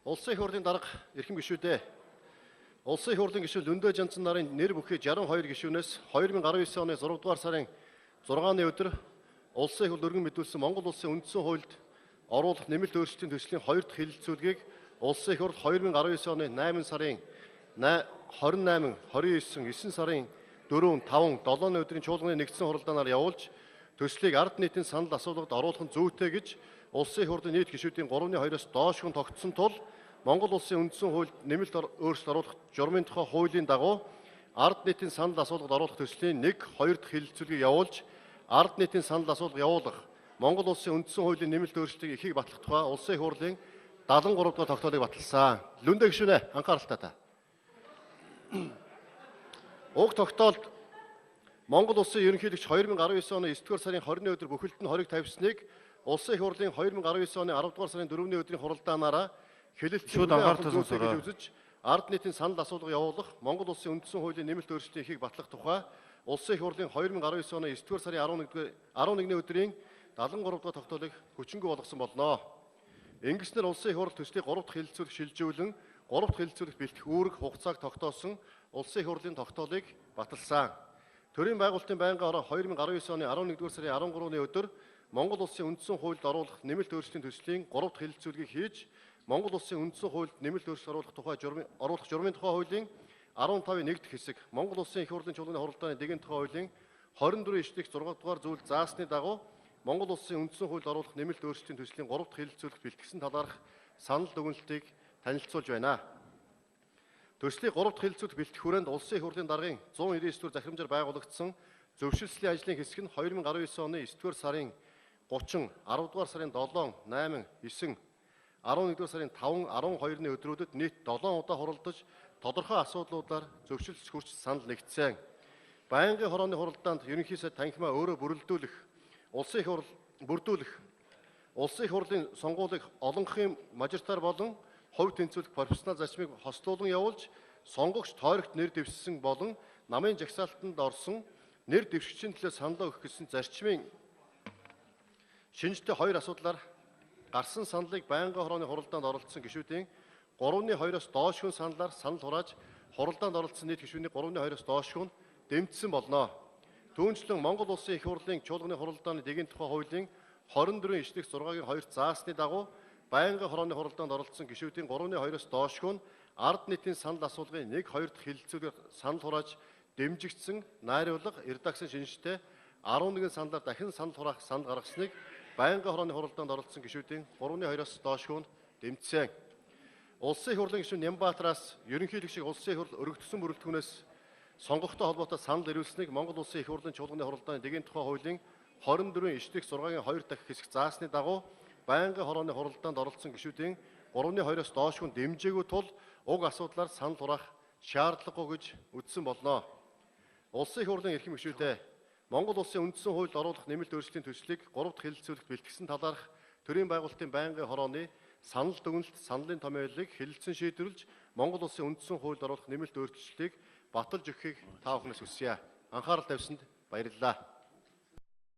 Улсын их хурлын дарга эрхэм гишүүдээ. Улсын их хурлын гишүүн Лүндэ Жанцан нарын нэр бүхий 62 гишүүнээс 2019 оны 6 дугаар сарын 6-ны өдөр Улсын их хурл өргөн мэдүүлсэн Монгол Улсын үндсэн хуульд оруулах нэмэлт өөрчлөлтийн төслийн 2 дахь хэлэлцүүлгийг Улсын их хурл 2019 оны 8 сарын 28, 29, 9 сарын 4, 5, 7-ны өдрийн чуулганы нэгдсэн хуралдаанаар явуулж төслийг ард нийтийн санал асуулгад оруулах нь зүйтэй гэж Улсын их хурлын нийт гишүүдийн 3-2-оос доош хүн тогтсон тул Монгол Улсын үндсэн хуульд нэмэлт өөрчлөлт оруулах журмын тухай хуулийн дагуу ард нийтийн санал асуулгад оруулах төслийн 1, 2 дахь хэлэлцүүлгийг явуулж ард нийтийн санал асуулга явуулах Монгол Улсын үндсэн хуулийн нэмэлт өөрчлөлтийг ихийг батлах тухай Улсын их хурлын 73 дугаар тогтоолыг баталсан. Лүндэ гишүүнээ, анхааралтай та. Уг тогтоолд Монгол Улсын ерөнхийлөгч 2019 оны 9 дугаар сарын 20-ны өдөр бүхэлд нь хориг тавьсныг Улсын их хурлын 2019 оны 10 дугаар сарын 4-ний өдрийн хуралдаанаараа хэлэлцэн Шүүд анхааралтай зүйтэй гэж сонсоорой. үзэж ард нийтийн санал асуулга явуулах Монгол Улсын үндсэн хуулийн нэмэлт өөрчлөлтийн ихийг батлах тухай Улсын их хурлын 2019 оны 9 дугаар сарын 11-р 11-ний өдрийн 73 дугаар тогтоолыг хүчингүй болгосон болно. Ингэснээр Улсын их хурл төслийг 3 дахь хэлэлцүүлэх шилжүүлэн 3 дахь хэлэлцүүлэх бэлтгэх үүрэг хугацааг тогтоосон Улсын их хурлын тогтоолыг баталсан. Төрийн байгуулалтын байнгын хороо 2019 оны 11-р сарын 13-ны өдөр Монгол Улсын үндсэн хуульд оруулах нэмэлт өөрчлөлтийн төслийн 3 дахь хэлэлцүүлгийг хийж Монгол Улсын үндсэн хуульд нэмэлт өөрчлөлт оруулах тухай журмын оруулах журмын тухай хуулийн 15-ын 1 дахь хэсэг, Монгол Улсын их хурлын чуулганы хуралдааны дэгийн тухай хуулийн 24 ишлэх 6 дугаар зүйл заасны дагуу Монгол Улсын үндсэн хуульд оруулах нэмэлт өөрчлөлтийн төслийн 3 дахь хэлэлцүүлэгт бэлтгэсэн талаарх санал дүгнэлтийг танилцуулж байна. Төслийн 3 дахь хэлэлцүүлэх бэлтгэх хүрээнд Улсын их хурлын даргын 199 дугаар захирамжаар байгуулагдсан зөвшөлтслийн ажлын хэсэг нь 2019 оны 9 дугаар сарын 30, 10 дугаар сарын 7, 8, 9, 11 дугаар сарын 5, 12-ны өдрүүдэд нийт 7 удаа хуралдаж тодорхой асуудлуудаар зөвшөлтс хүрч санал нэгдсэн. Байнгын хорооны хуралдаанд ерөнхий сайд танхимаа өөрөө бүрэлдүүлэх, Улсын их хурл бүрдүүлэх, Улсын их хурлын сонгуулийг олонхын мажоритар болон хувь тэнцвүүлэх профессионал зарчмыг хослуулан явуулж сонгогч тойрогт нэр дэвшсэн болон намын жагсаалтанд орсон нэр дэвшигчийн төлөө саналаа өгөх гэсэн зарчмын шинжтэй хоёр асуудлаар гарсан саналыг байнгын хорооны хуралдаанд оролцсон гишүүдийн 3-2-оос доош хүн саналаар санал хурааж хуралдаанд оролцсон нийт гишүүний 3-2-оос доош хүн дэмжсэн болно. Түүнчлэн Монгол Улсын их хурлын чуулганы хуралдааны дэгийн тухай хуулийн 24 ишлэх 6-гийн 2 заасны дагуу байнгын хорооны хуралдаанд оролцсон гишүүдийн 3-2-оос доош хүн ард нийтийн санал асуулгын 1, 2 дахь хэлэлцүүлгээр санал хурааж дэмжигдсэн найруулга редакцийн шинжтэй 11 саналаар дахин санал хураах санал гаргасныг байнгын хорооны хуралдаанд оролцсон гишүүдийн 3-2-оос доош хүн дэмжсэн. Улсын их хурлын гишүүн Нямбатраас ерөнхийлөгчийг Улсын их хурл өргөдсөн бүрэлдэхүүнээс сонгохтой холбоотой санал ирүүлснийг Монгол Улсын их хурлын чуулганы хуралдааны дэгийн тухай хуулийн 24 ишлэх 6-гийн 2 дахь хэсэг заасны дагуу байнгын хорооны хуралдаанд оролцсон гишүүдийн 3-2-оос доош хүн дэмжээгүй тул уг асуудлаар санал хураах шаардлагагүй гэж үзсэн болно. Улсын их хурлын эрхэм гишүүдээ, Монгол Улсын үндсэн хуульд оруулах нэмэлт өөрчлөлтийн төслийг 3 дахь хэлэлцүүлэгт бэлтгэсэн талаарх төрийн байгуулалтын байнгын хорооны санал дүгнэлт саналын томьёолыг хэлэлцэн шийдвэрлэж Монгол Улсын үндсэн хуульд оруулах нэмэлт өөрчлөлтийг баталж өгөхийг та бүхнээс хүсье. Анхаарал тавьсанд баярлалаа.